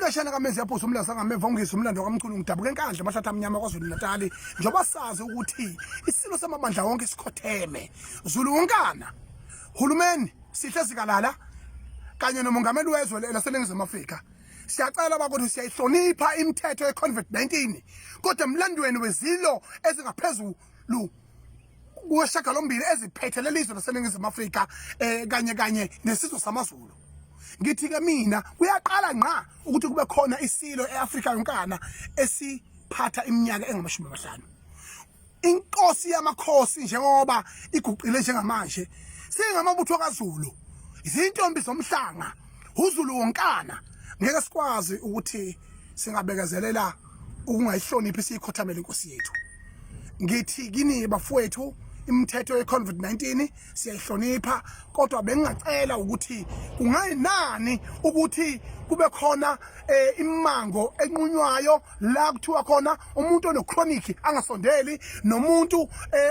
Inkeshana kaMenzi yaphuza umlaza ngameva ungizwe umlando kaMchunu ngidabuka eNkandla amahlathi amnyama kwaZulu Natali njengoba sazi ukuthi isilo samabandla wonke sikhotheme Zulu wonkana hulumeni sihle sikalala kanye nomongameli wezwe laseNingizimu Afrika. Siyacela bakuthi siyayihlonipha imithetho ye-COVID-19 kodwa emlandweni wezilo ezingaphezulu kweshagalombili eziphethe lelizwe laseNingizimu Afrika kanye kanye nesizwe samaZulu. Ngithi ke mina kuyaqala ngqa ukuthi kube khona isilo eAfrika yonkana esiphatha iminyaka engama-50. Inkosi yamakhosi njengoba iguqile njengamanje singamabutho kaZulu, izintombi zomhlanga, uZulu wonkana, ngeke sikwazi ukuthi singabekezelela ukungayihloniphi siyikhothamele inkosi yethu. Ngithi kini bafowethu, imithetho ye-COVID-19 siyayihlonipha, kodwa bengingacela ukuthi kungayinani ukuthi kube khona imango enqunywayo la kuthiwa khona umuntu one-chronic angasondeli nomuntu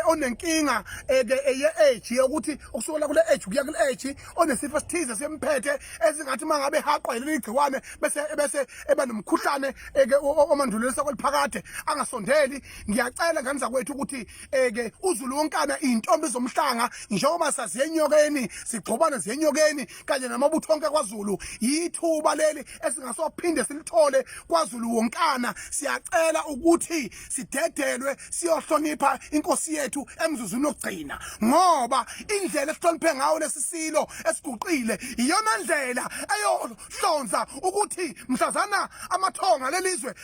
onenkinga ye-age yokuthi ukusukela kule age kuya kule age onesifo esithize semphethe esingathi uma ngabe ehaqwa yileli gciwane bese eba nomkhuhlane omandulelisa kweliphakade angasondeli. Ngiyacela ngane zakwethu ukuthi ke uZulu wonkana iy'ntombi zomhlanga njengoba saziye enyokeni sigxobana ziye enyokeni kanye namabutho onke kwaZulu, yithuba leli esingasophinde silithole kwaZulu wonkana. Siyacela ukuthi sidedelwe siyohlonipha inkosi yethu emzuzwini wokugcina, ngoba indlela esihloniphe ngayo lesi silo esiguqile iyona ndlela eyohlonza ukuthi mhlazana amathonga lelizwe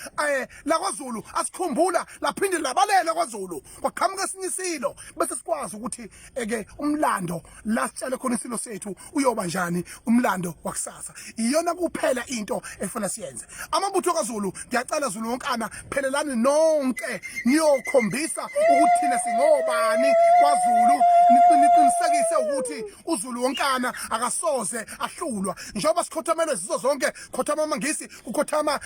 lakwaZulu asikhumbula laphinde labalela kwaZulu kwaqhamuka esinye isilo, bese sikwazi ukuthi eke umlando la sitshale khona isilo sethu uyoba njani umlando wakusasa. Iyona kuphela into efuna siyenze. Amabutho kaZulu, ngiyacela Zulu wonkana, phelelani nonke niyokhombisa ukuthi thina singobani kwaZulu, niqinisekise ukuthi uZulu wonkana akasoze ahlulwa njengoba sikhothamelwe zizo zonke, khothama amaNgisi, kukhothama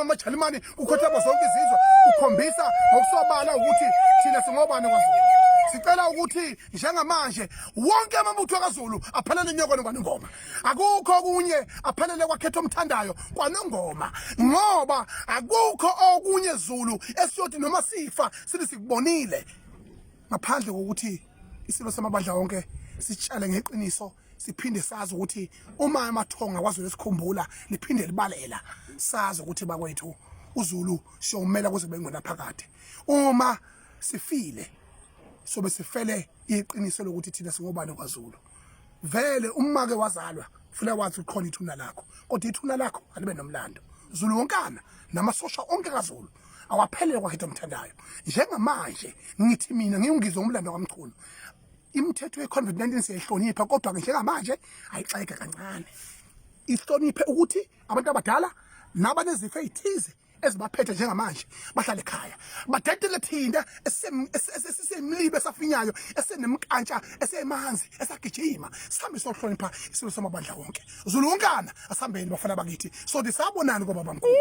amaJalimani, kukhothama zonke izizwe, kukhombisa ngokusobala ukuthi thina singobani kwaZulu. Sicela ukuthi njengamanje wonke amabutho kaZulu aphelele enyokweni kwaNongoma, akukho okunye, aphelele kwakhetha omthandayo kwaNongoma, ngoba akukho okunye Zulu esiyothi noma sifa sithi sikubonile ngaphandle kokuthi isilo samabandla wonke sitshale ngeqiniso, siphinde sazi ukuthi uma amathonga kwaZulu esikhumbula liphinde libalela, sazi ukuthi bakwethu uZulu siyomela kuze kube ngonaphakade. Uma sifile sobe sifele iqiniso lokuthi thina singobani kwaZulu. Vele uma ke wazalwa funa wazi ukhona ithuna lakho, kodwa ithuna lakho alibe nomlando. Zulu wonkana namasosha onke kaZulu awaphelele kwakhetha omthandayo. Njengamanje ngithi mina ngiyungizwe umlando kaMchunu, imithetho ye-COVID-19 siyayihlonipha, kodwa ke njengamanje ayixeke kancane, ihloniphe ukuthi abantu abadala nabanezifo ezithize ezibaphethe njengamanje bahlale ekhaya, badedele thina esisemlibe esafinyayo esenemkantsha esemanzi esagijima sihambe sohlonipha isilo samabandla wonke. Zulu wonkana, asihambeni bafana bakithi, sothi sabonani kobabamkhulu.